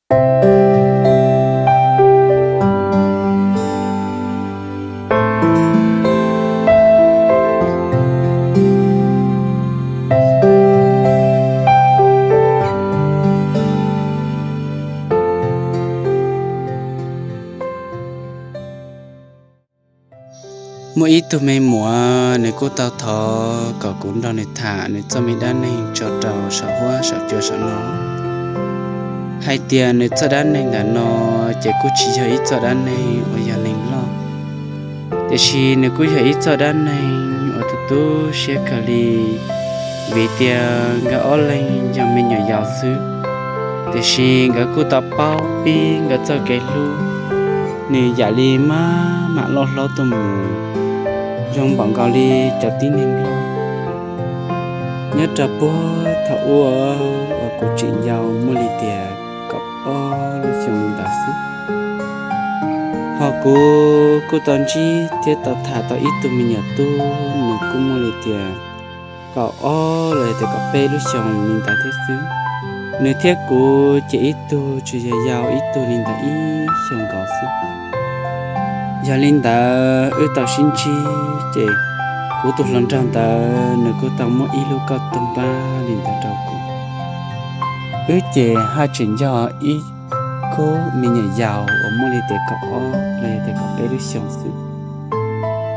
Muaj ib tug me muam, nws kuj tau thov kom kuv nrog nws tham nws txoj me dab neeg tso rau saum huab saum cua saum no, hais tias nws txoj dab neeg ntawm no ces kuj tsis yog ib txoj dab neeg uas yog neeg loj, tiam sis nws kuj yog ib txoj dab neeg uas tu tu siab kawg li, vim tias nkawd ob leeg yog me nyuam yaus xwb, tiam sis nkawd kuj tau paub pib nkawd txoj kev hlub, nws yam li maj mam loj hlob tuaj mus, zoo npaum nkaus li cov tib neeg loj. Nyob rau puag thaum ub uas kuv tseem yau muaj li tias kaum ob lub xyoo ntawd xwb, ho kuv kuj tau ntsib thiab tau tham tau ib tug me nyuam tub, nws kuj muaj li tias kaum ob los yog tias kaum peb lub xyoo li ntawd thiab xwb. Nws thiab kuv ces ib tug tsuas yog yau ib tug li ntawd ib xyoos nkaus xwb. Yog li ntawd wb tau sib ntsib ces kuv tus hluas nraug ntawd nws kuj tau muab ib lub kauj toog npab li ntawd rau kuv. Wb ces haj tseem yog ib khub me nyuam yaus uas muaj li tias kaum ob los yog tias kaum peb lub xyoo xwb.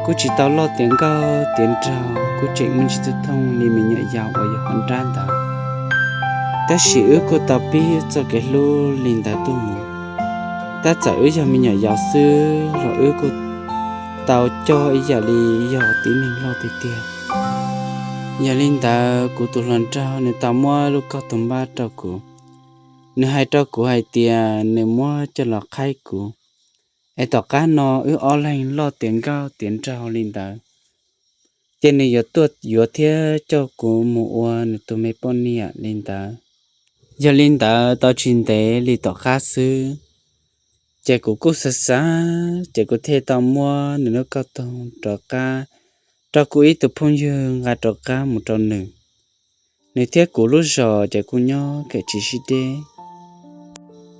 Kuj tsis tau loj tiav nkauj tiav nraug, kuj tseem muaj ntsis txuj thooj li me nyuam yaus uas yog hauv nrab ntawd. Tab sis wb kuj tau pib txoj kev hlub li ntawd tuaj mus. Tab txawm wb yog me nyuam yaus xwb los wb kuj tau coj ib yam li yog tib neeg loj tiag tiag. Yog li ntawd kuv tus hluas nraug nws tau muab lub kauj toog npab rau kuv. Nws hais rau kuv hais tias nws muab coj los qhaib kuv, es tom qab no wb ob leeg loj tiav nkauj tiav nraug li ntawd, ces nws yuav tuaj yuav thiab coj kuv mus ua nws tus me poj niam li ntawd. Yog li ntawd tau tsis ntev li tom qab xwb, ces kuv kuj xav xav, ces kuv thiaj tau muab nws lub kauj toog rov qab rau kuv ib tug phooj ywg nqa rov qab mus rau nws. Nws thiab kuv lub zos ces kuj nyob kev tsis sib deb.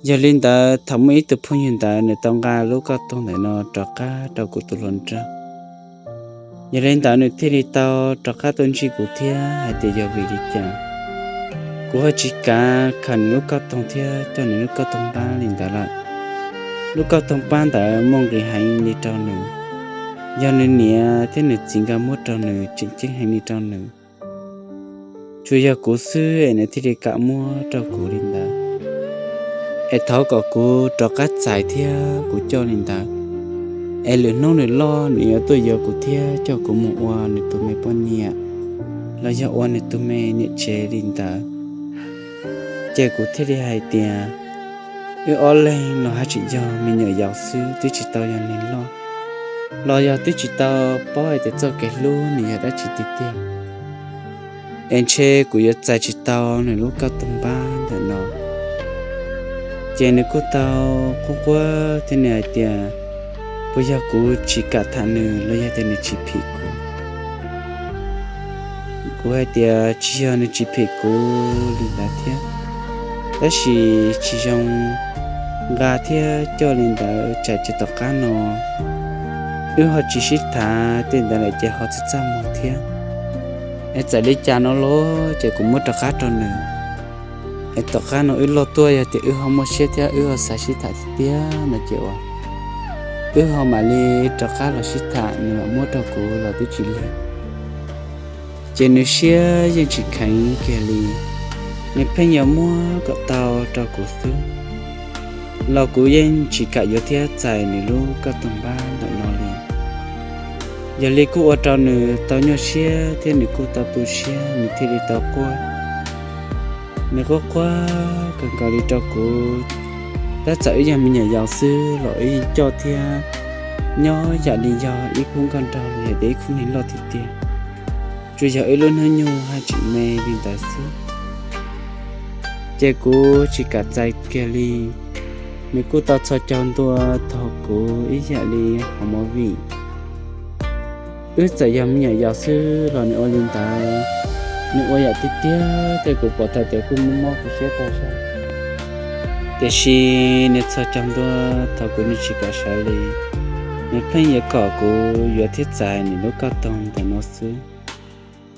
Yog li ntawd thaum muaj ib tug phooj ywg ntawd nws tau nqa lub kauj toog ntawm no rov qab rau kuv tus hluas nraug. Yog li ntawd nws thiaj li tau rov qab tuaj ntsib kuv thiab hais tias yog vim li cas kuv ho tsis kav khaws nws lub kauj toog thiab coj nws lub kauj toog npab li ntawd lawm. Lub kauj toog npab ntawd muaj nqis heev li rau nws. Yog nws niam thiab nws txiv nkawd muab rau nws tseem ceeb heev li rau nws. Tsuas yog kuv xwb es nws thiaj li kam muab rau kuv li ntawd. Es thov kom kuv rov qab txais thiab kuv coj li ntawd, es lwm hnub nws loj nws yuav tuaj yuav kuv thiab coj kuv mus ua nws tus me poj niam los yog ua nws tus me niam tsev li ntawd. Ces kuv thiaj li hais tias, wb ob leeg los haj tseem yog me nyuam yaus xwb, twb tsis tau yog neeg loj, los yog twb tsis tau paub hais tias txoj kev hlub nws yog dab tsi tiag tiag, es ntshe kuv yuav txais tsis tau nws lub kauj toog npab ntawm no. Ces nws kuj tau quaj quaj thiab nws hais tias, puas yog kuv tsis kam tham nws los yog tias nws tsis phim kuv? Kuv hais tias tsis yog nws tsis phim kuv li ntawd thiab, tab sis tsis zoo nqa thiab coj li ntawd tsam ces tom qab no wb ho tsis sib tham tej ntawd lawm ces ho txaj txaj muag thiab. Es txawm li cas no los ces kuv muab rov qab rau nws. Es tom qab no wb loj tuaj yog tias wb ho muaj siab thiab wb ho xav sib tham tiag tiag no ces uas wb ho mam li rov qab los sib tham, nws mam muab rau kuv los twb tsis lig. Ces nws siab yeej tsis kheev kiag li, nws pheej yuav muab kom tau rau kuv xwb, los kuv yeej tsis kam yuav thiab txais nws lub kauj toog npab ntawm no li. Yog li kuj ua rau nws tau nyuaj siab thiab nws kuj tau tu siab, nws thiaj li tau quaj. Nws quaj quaj kawg nkaus li rau kuv, tab txawm wb yog me nyuam yaus xwb los wb yeej coj thiab nyob yam li yog ib khub nkauj nraug los yog tias ib khub neeg loj tiag tiag. Tsuas yog wb lub hnub nyoog haj tseem me li ntawd xwb. Ces kuv tsis kam txais kiag li, nws kuj tau txhos caug ntua thaum kuv ib yam li hauv movie. Wb txawm yog me nyuam yaus xwb los nws ua li ntawd, nws ua yam tiag tiag tej kuv pom tau tias kuj mob mob kuv siab tag zog. Tiam sis nws txhos caug ntua thaum kuv nws tsis kam sawv li, nws pheej yuav kom kuv yuav thiab txais nws lub kauj toog ntawm no xwb.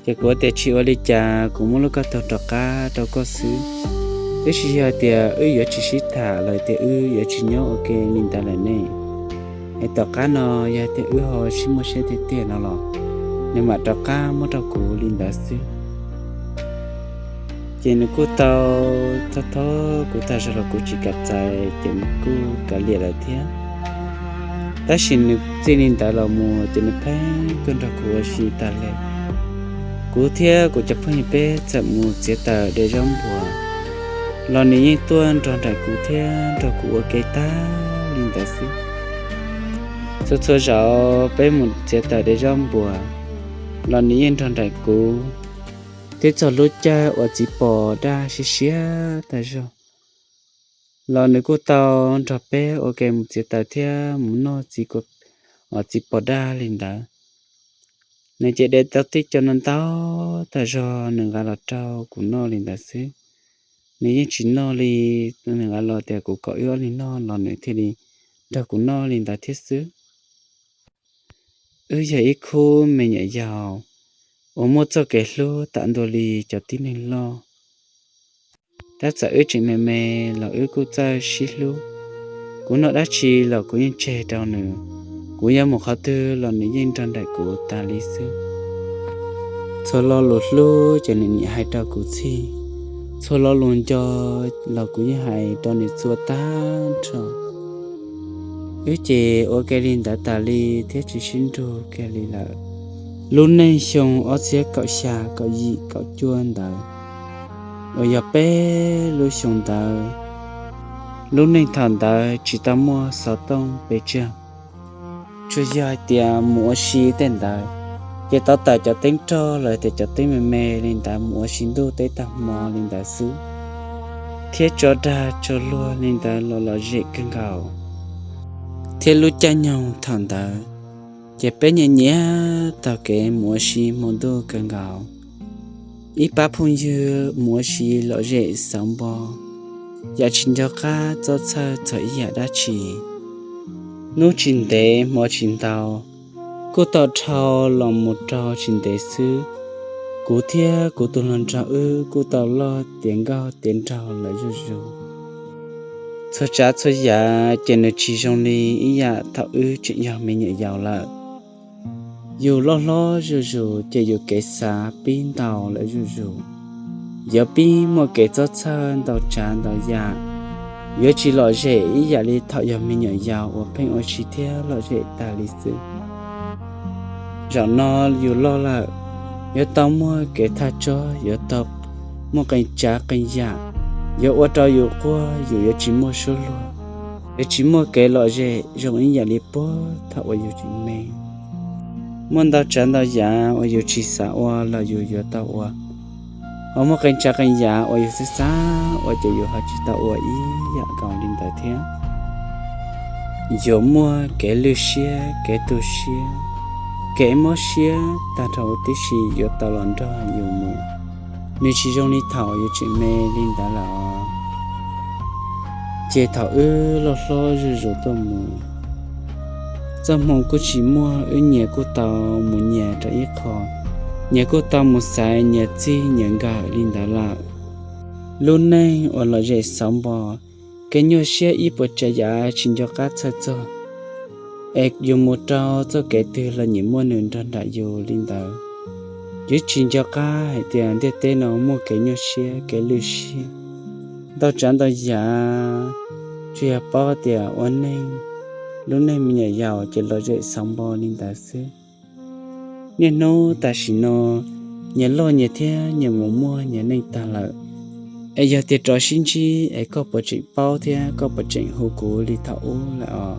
Ces kuv tias tsis ua li cas, kuv muab lub kauj toog rov qab rau koj xwb. Tab sis yog hais tias wb yuav tsis sib tham los tias wb yuav tsis nyob ua ke li ntawd lawm ne, es tom qab no yog tias wb ho sib muaj siab tiag tiag no los nws mam rov qab muab rau kuv li ntawd xwb. Ces nws kuj tau thov thov kuv tag zog los kuv tsis kam txais, ces nws kuj kav liam lawm thiab. Tab sis nws txij li ntawd los mus ces nws pheej tuaj nrog kuv ua si tas li. Kuv thiab kuv cov phooj ywg peb txawm mus txiav taws de zaub npuas los nws yeej tuaj nrog nraim kuv thiab nrog kuv ua ke tag li ntawd xwb. Txhua txhua zaus peb mus txiav taws de zaub npuas los nws yeej nrog nraim kuv. Twb txog lub caij uas txiv pos daj siab siab tag zog los nws kuj tau nrog peb ua ke mus txiav taws thiab mus noj txiv pos daj li ntawd. Nws ces de tau tej co no ntau tag zog nws nqa los rau kuv noj li ntawd xwb. Nws yeej tsis noj li, nws nqa los tias kuv kom wb ob leeg noj los nws thiaj li nrog kuv noj li ntawd thiab xwb. Wb yog ib khub me nyuam yaus uas muaj txoj kev hlub tam ntua li cov tib neeg loj. Tab txawm wb tseem me me los wb kuj txawj sib hlub. Kuv noj dab tsi los kuv yeej tseg rau nws, kuv yuav mus qhov twg los nws yeej nrog nraim kuv tas li xwb. Txhua lo lus hlub ces nws nyiam hais rau kuv txhij, txhua lo lus nco los kuv yeej hais rau nws txhua tag nrho. Wb ces ua ke li ntawd tas li thiab tsis sib nrug kiag li lawm. Lub neej xyoo ob txhiab kaum xya kaum yim kaum cuaj ntawd uas yog peb lub xyoo ntawd, lub neej thaum ntawd tsis tau muaj xov tooj pes tsawg. Tsuas yog hais tias mus ua si tej ntawd ces tau tawm cov teeb rog los tias cov teeb me me li ntawd mus ua si ntuj teb tag hmo li ntawd xwb, thiab tso dag tso luag li ntawd los lom zem kawg nkaus. Thiab lub caij nyoog thaum ntawd ces peb nyiam nyiam taug kev mus ua si hmo ntuj kawg nkaus. Ib pab phooj ywg mus ua si lom zem xauv npo, yam tsis nco qab txob txhawj txog ib yam dab tsi. Hnub tsis ntev hmo tsis ntau, kuj tau dhau los mus rau tsis ntev xwb, kuv thiab kuv tus hluas nraug wb kuj tau loj tiav nkauj tiav nraug lawm zuj zus. Txhua tsav txhua yam ces nws tsis zoo li ib yam thaum wb tseem yog me nyuam yaus lawm. Yus loj hlob zuj zus ces yus kev xav pib ntau lawm zuj zus, yuav pib muaj kev txob txhawj ntau tsav ntau yam. Yuav tsis lom zem ib yam li thaum yog me nyuam yaus uas pheej ua si thiab lom zem tas li xwb. Zaum no yus loj lawm, yuav tau muaj kev thaj tsob, yuav tau muaj qee tsav qee yam, yuav ua rau yus quaj, yus yuav tsis muaj suab luag, yuav tsis muaj kev lom zem zoo ib yam li puag thaum uas yus tseem me. Muaj ntau tsav ntau yam uas yus tsis xav ua los yus yuav tau ua, ho muaj qee tsav qee yam uas yus xav xav ua ces yus ho tsis tau ua ib yam nkaus li ntawd thiab. Yuav muaj kev lwj siab, kev tu siab, kev mob siab tag nrho huv tib si yuav tau los nrog yus mus. Nws tsis zoo li thaum yus tseem me li ntawd lawm. Ces thaum wb loj hlob zuj zus tuaj mus, txoj hmoo kuj tsis muaj, wb nyias kuj tau mus nyias rau ib qho, nyias kuj tau mus xaiv nyias txij nyias nkawm li ntawd lawm. Lub neej uas lom zem xauv npo, kev nyuaj siab ib puas tsav yam tsis nco qab txhawj txog, es yus mus rau txoj kev twg los nyias muaj nws nrog nraim yus li ntawd. Yus tsis nco qab hais tias ntiaj teb no muaj kev nyuaj siab kev lwj siab ntau tsav ntau yam, tsuas yog paub tias ua neej, lub neej me nyuam yaus ces lom zem xauv npo li ntawd xwb. Niaj hnub tam sim no, nyias loj nyias thiab nyias mus muaj nyias neej tag lawm, es yog tias rov sib ntsib es koj puas tseem paub thiab koj puas tseem hu kuv li thaum ub lawm os,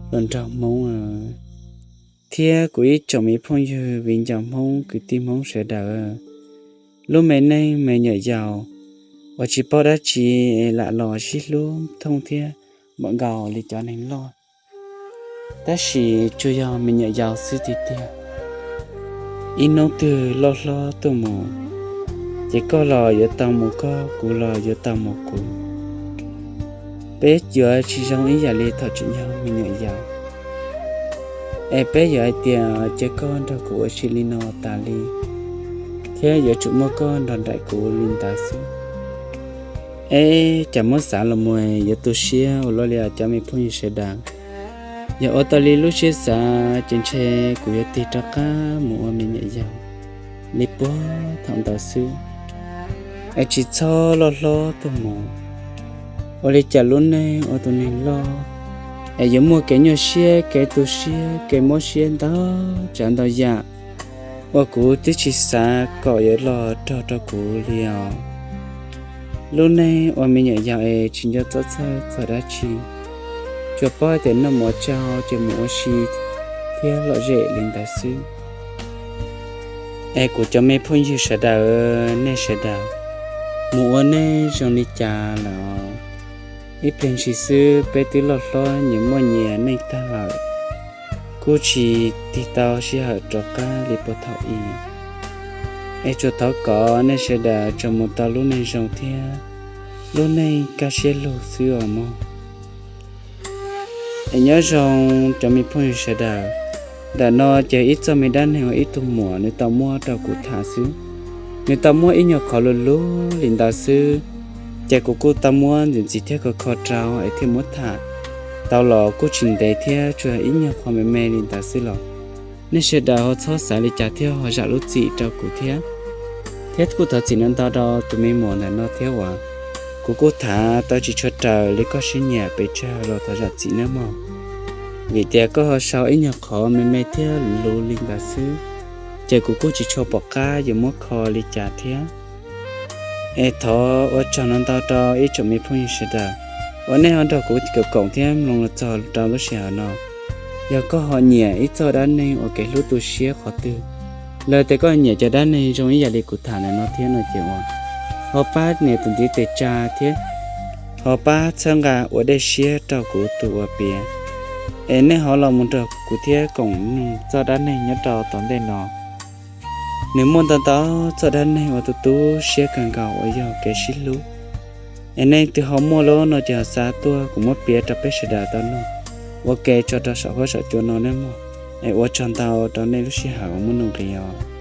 hluas nraug Hmoob? Thiab kuv ib tsoom me phooj ywg viv ncaus Hmoob kwv tij Hmoob sawv daws, lub me neej me nyuam yaus uas tsis paub dab tsi es lam los sib hlub thooj thiab npaum nkaus li cov neeg loj. Tab sis tsuas yog me nyuam yaus xwb tiag tiag. Ib hnub twg loj hlob tuaj mus, ces koj los yuav tau mus koj, kuv los yuav tau mus kuv. Peb yuav tsis zoo ib yam li thaum tseem yog me nyuam yaus, es peb yuav hais tias cia koj nrog kuv ua si li no tas li, thiab yuav tsum muaj koj nrog nraim kuv li ntawd xwb. Es cas muab xav los mus yuav tu siab ua luaj li os cov me phooj ywg sawv daws. Yog ua tau li lub siab xav ces ntshe kuv yuav tig rov qab mus ua me nyuam yaus li puag thaum ntawd xwb, es tsis txhob loj hlob tuaj mus. Ua li cas lub neej ua tus neeg loj es yuav muaj kev nyuaj siab, kev tu siab, kev mob siab ntau tsav ntau yam uas kuv twb tsis xav kom yuav los raug rau kuv li os. Lub neej ua me nyuam yaus es tsis nco txob txhawj txog dab tsi, tsuas paub tias noj mov tsau ces mus ua si thiab lom zem li ntawd xwb. Es kuv cov me phooj ywg sawv daws, nej sawv daws mus ua nej zoo li cas lawm? Ib pliag ntshis xwb peb twb loj hlob nyias muaj nyias neej tag lawm, kuj tsis tig tau sij hawm rov qab li puag thaum ub. Es tsuas thov kom nej sawv daws tsuas mus tau lub neej zoo thiab lub neej kaj siab lug xwb os mog. Es nyob zoo cov me phooj ywg sawv daws. Ntawm no ces ib txoj me dab neeg uas ib tug muam nws tau muab rau kuv tham xwb. Nws tau muab ib nyuag qhov luv luv li ntawd xwb, ces kuv kuj tau muab ntxiv ntxiv thiab kho kho rau es thiaj muab tham tau los kuj tsis ntev thiab tsuas ib nyuag qhov me me li ntawd xwb los nej sawv daws ho txhob xav li cas thiab ho zam lub txim rau kuv thiab. Thiab kuj thov txim no ntau rau tus me muam ntawm no thiab uas kuv kuj tham tau tsis tshua raws li koj siab nyiam pes tsawg los thov zam txim nawb mog. Vim tias koj ho sau ib nyuag qhov me me thiab luv li ntawd xwb, ces kuv kuj tsis tshua pom qab yuav muab kho li cas thiab. Es thov ua tsaug no ntau rau ib tsoom me phooj ywg sawv daws uas nej ho nrog kuv koom thiab mloog los txog rau lub sij hawm no. Yog koj ho nyiam ib txoj dab neeg uas kev hlub tu siab qhov twg, los tias koj nyiam cov dab neeg zoo ib yam li kuv tham ntawm no thiab no ces uas ho pab nias tus ntiv tes tsa thiab ho pab txhawb nqa ua dej siab rau kuv tus uas piav. Es nej ho los mus nrog kuv thiab koom mloog txoj dab neeg nyob rau tom ntej no. Nws muaj ntau ntau txoj dab neeg uas tu tu siab kawg nkaus uas yog kev sib hlub. Es nej twg ho muaj lub no ces ho xa tuaj kuv muab piav rau peb sawv daws tau mloog ua ke tso rau saum huab saum cua no nawb mog. Es ua tsaug ntau rau nej lub sij hawm uas muaj nuj nqis os.